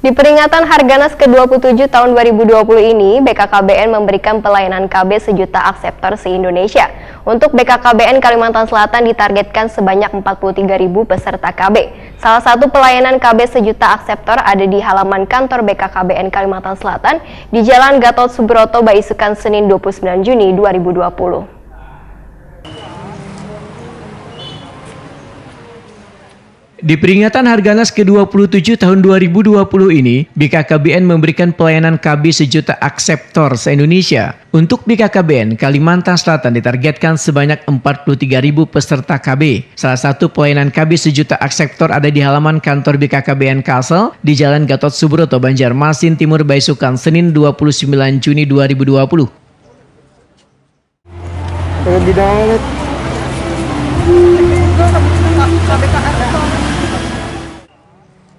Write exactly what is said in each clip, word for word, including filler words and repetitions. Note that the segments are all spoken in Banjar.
Di peringatan Harganas kedua puluh tujuh tahun dua ribu dua puluh ini, B K K B N memberikan pelayanan K B sejuta akseptor se-Indonesia. Untuk B K K B N Kalimantan Selatan ditargetkan sebanyak empat puluh tiga ribu peserta K B. Salah satu pelayanan K B sejuta akseptor ada di halaman kantor B K K B N Kalimantan Selatan di Jalan Gatot Subroto, Baisukan, Senin dua puluh sembilan Juni dua ribu dua puluh. Di peringatan Harganas kedua puluh tujuh tahun dua ribu dua puluh ini, B K K B N memberikan pelayanan K B sejuta akseptor se-Indonesia. Untuk B K K B N Kalimantan Selatan ditargetkan sebanyak empat puluh tiga ribu peserta K B. Salah satu pelayanan K B sejuta akseptor ada di halaman kantor B K K B N Kalsel di Jalan Gatot Subroto, Banjarmasin Timur, Baisukan, Senin dua puluh sembilan Juni dua ribu dua puluh. Belum didownload.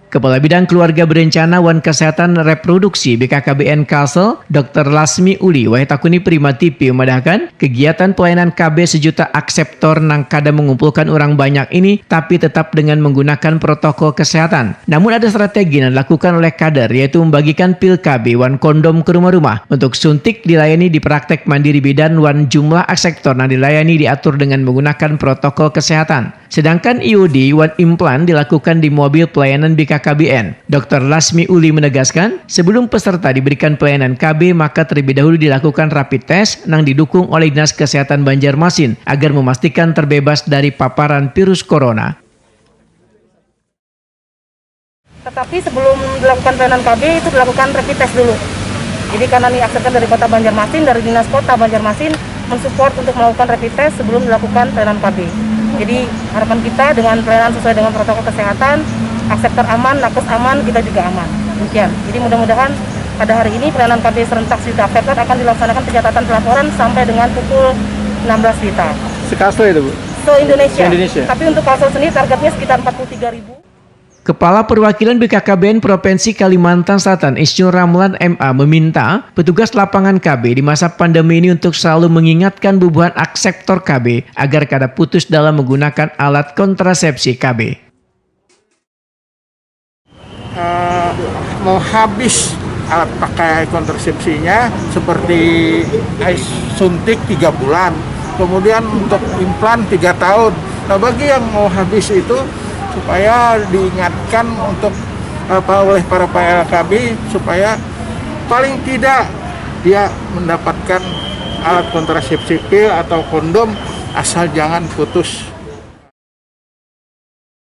Kepala Bidang Keluarga Berencana wan Kesehatan Reproduksi B K K B N Kalsel, Dokter Lasmi Uli Wahitakuni Prima T V memadahkan, kegiatan pelayanan K B sejuta akseptor nang kada mengumpulkan orang banyak ini, tapi tetap dengan menggunakan protokol kesehatan. Namun ada strategi yang dilakukan oleh kader, yaitu membagikan pil K B wan kondom ke rumah-rumah. Untuk suntik dilayani di praktek mandiri bidan wan jumlah akseptor yang dilayani diatur dengan menggunakan protokol kesehatan. Sedangkan I U D wan implan dilakukan di mobil pelayanan B K K B N. Dokter Lasmi Uli menegaskan, sebelum peserta diberikan pelayanan K B, maka terlebih dahulu dilakukan rapid test yang didukung oleh Dinas Kesehatan Banjarmasin agar memastikan terbebas dari paparan virus corona. Tetapi sebelum dilakukan pelayanan K B itu dilakukan rapid test dulu. Jadi karena ini aksesnya dari Kota Banjarmasin, dari Dinas Kota Banjarmasin mensupport untuk melakukan rapid test sebelum dilakukan pelayanan K B. Jadi harapan kita dengan pelayanan sesuai dengan protokol kesehatan, akseptor aman, nakes aman, kita juga aman. Demikian. Jadi mudah-mudahan pada hari ini pelayanan K B serentak sejuta akseptor akan dilaksanakan pencatatan pelaporan sampai dengan pukul enam belas W I T A. Se-Kalsel itu, Bu? Se-Indonesia. Se-Indonesia. Tapi untuk Kalsel sendiri targetnya sekitar empat puluh tiga ribu. Kepala Perwakilan B K K B N Provinsi Kalimantan Selatan, Isnu Ramlan M A, meminta petugas lapangan K B di masa pandemi ini untuk selalu mengingatkan bubuhan akseptor K B agar kada putus dalam menggunakan alat kontrasepsi K B. Eh, mau habis alat pakai kontrasepsinya, seperti ais suntik tiga bulan, kemudian untuk implan tiga tahun. Nah, bagi yang mau habis itu, supaya diingatkan untuk apa, oleh para P L K B, supaya paling tidak dia mendapatkan alat kontrasepsi pil atau kondom, asal jangan putus.